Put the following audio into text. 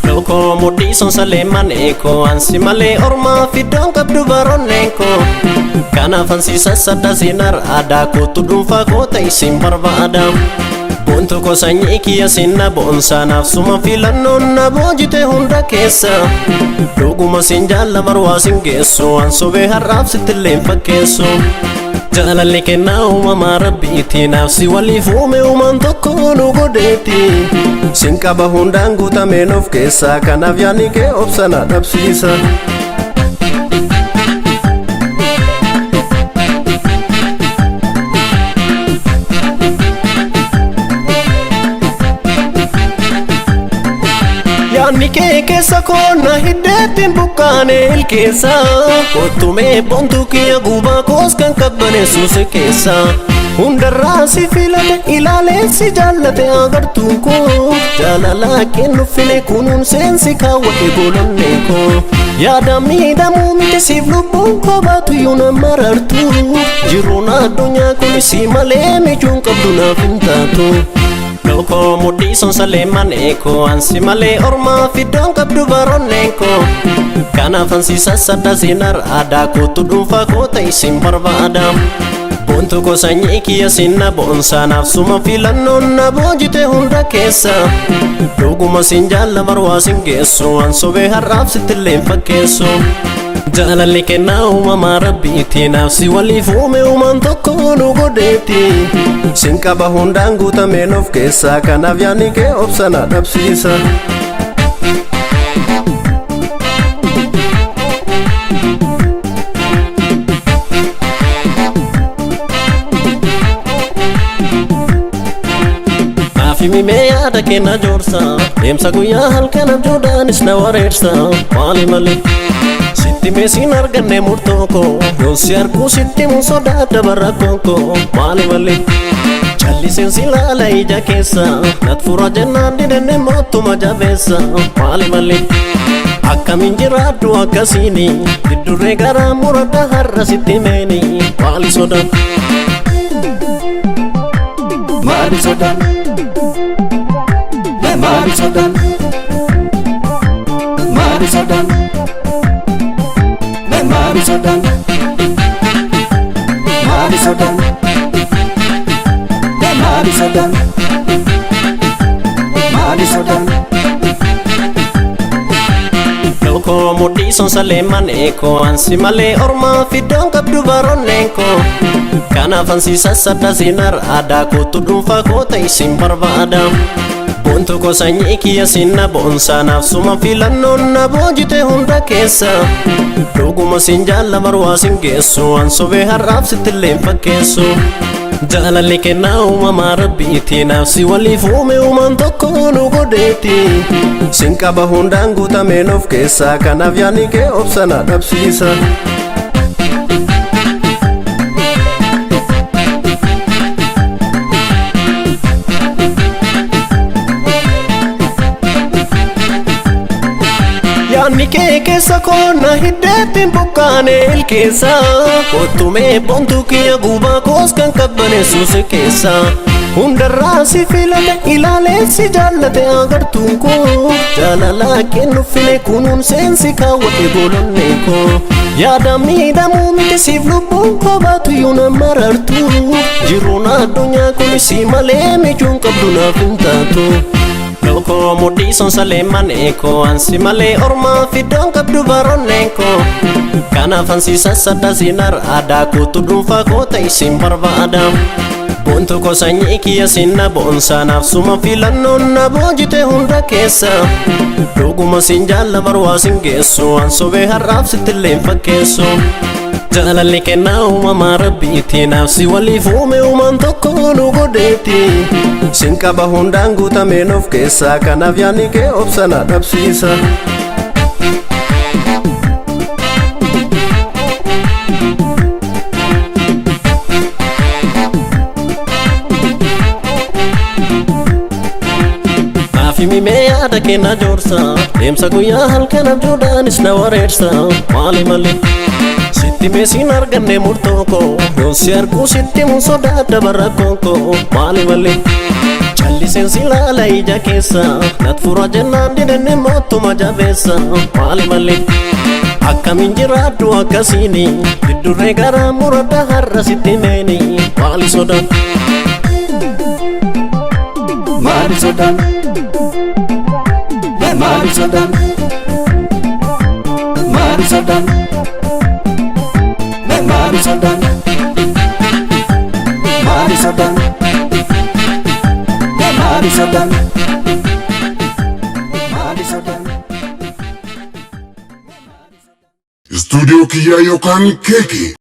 Lookoo mudhii sonsalee manee koo ansi malee ormaa fiddoon qabdu baronneen koo kanaaf ansi sassadda sinar aadaa kootu dhuunfaa koo ta'e sin barbaada. Boontu koo sanyii kiyya sinna boonsaa naaf suma filannoon na boojite hunda keessa. Dhuguma sin jaalla barwaa sin geessu an sobee har'aaf sittillee hin fakkeessu. Jaalalli kennaa uumamaa rabbiiti naaf si waliif uume uumaan tokko nu godheeti. Sin qaba hundaan guutameen of keessaa kanaaf yaadni kee obsa na dhabsiisa. Yaadni kee keessa koo na hiddeetti hin buqqaane ilkeessa. Kottumee boontuu kiyya gubaa koos kan qabbaneessu si keessa. Hundarraa si filate ilaalee si jaallate agartuun koo. Jaalalaa kennuufile kunuunseen si kaawwate golonnee koo. Yaada miidhamuu miti siif lubbuun koo baatu iyyuu na marartu. Jiruun addunyaa kun si malee michuun qabdu naaf hin taatu. Lookoo mudhii sonsalee manee koo ansi malee ormaa fiddoon qabdu baronneen koo kanaaf ansi sassadda sinar aadaa kootu dhuunfaa koo ta'e sin barbaada. Boontu koo sanyii kiyya sinna boonsaa naaf suma filannoon na boojite hunda keessa. Dhuguma sin jaalla barwaa sin geessu an sobee har'aaf sittillee hin fakkeessu. Jaalalli kennaa uumamaa rabbiiti naaf si waliif uume uumaan tokko nu godheeti. Sin qaba hundaan guutameen of keessaa kanaaf yaadni kee obsa na dhabsiisa. Naaf himimee yaada kenna joorsa deemsa guyyaa halkan abjuudhaanis na wareersa maali malee. Sitti meesiin arganne murtoo koo yoon si arguu sitti mun sodaadha barra koo maali malee. Calliseen si laala ija keessa nat fura jennaan didenne moottuma jabeessa maali malee. Akkamiin jiraadhu akkasiini giddurree garaa muradha har'a sitti meeni maali sodaan. Maali sodaan? Maali sodaan? Maali sodaan? Maali sodaan? Maali sodaan? Maali sodaan? Maali sodaan? Lookoo mudhii sonsalee manee koo ansi malee ormaa fiddoon qabdu baronneen koo kanaaf ansi sassadda sinar aadaa kootu dhuunfaa koo ta'e sin barbaada. Boontu koo sanyii kiyya sinna boonsaa naaf suma filannoon na boojite hunda keessa. Dhuguma sin jaalla barwaa sin geessu an sobee har'aaf sittillee hin fakkeessu. Jaalalli kennaa uumamaa rabbiiti naaf si waliif uume uumaan tokko nu godheeti. Sin qaba hundaan guutameen of keessaa kanaaf yaadni kee obsa na dhabsiisa. Yaadni kee keessa koo na hiddeetti hin buqqaane ilkeessa. Kottumee boontuu kiyya gubaa koos kan qabbaneessu si keessa. Hundarraa si filate ilaalee si jaallate agartuun koo. Jaalalaa kennuufile kunuunseen si kaawwate golonnee koo. Yaada miidhamuu miti siif lubbuun koo baatu iyyuu na marartu. Jiruun addunyaa kun si malee michuun qabdu naaf hin taatu. Lookoo mudhii sonsalee manee koo ansi malee ormaa fiddoon qabdu baronneen koo kanaaf ansi sassadda sinar aadaa kootu dhuunfaa koo ta'e sin barbaada. Boontu koo sanyii kiyya sinna boonsaa naaf suma filannoon na boojite hunda keessa. Dhuguma sin jaalla barwaa sin geessu an sobee har'aaf sittillee hin fakkeessu. Jaalalli kennaa uumamaa rabbiiti naaf si waliif uume uumaan tokko nu godheeti. Sin qaba hundaan guutameen of keessaa kanaaf yaadni kee obsa na dhabsiisa. Mul'ata kee na joorsa, deemsa guyyaa halkan abjuudhaanis na wareersa. Maali malee sitti meesiin arganne murtoo koo, yoon si arguu sitti mun sodaadha barra koo. Maali malee calliseen si laala ija keessa, nat fura jennaan didenne moottuma jabeessa. Maali malee akkamiin jiraadhu akkasiini, diddurree garaa muradha har'a sitti meeni. Maali sodaan? Maali sodaan? Maali sodaan? Maali sodaan? Maali sodaan? Maali sodaan? Maali sodaan? Maali sodaan? Istuudiyoo kiyyaa yookaan keekee.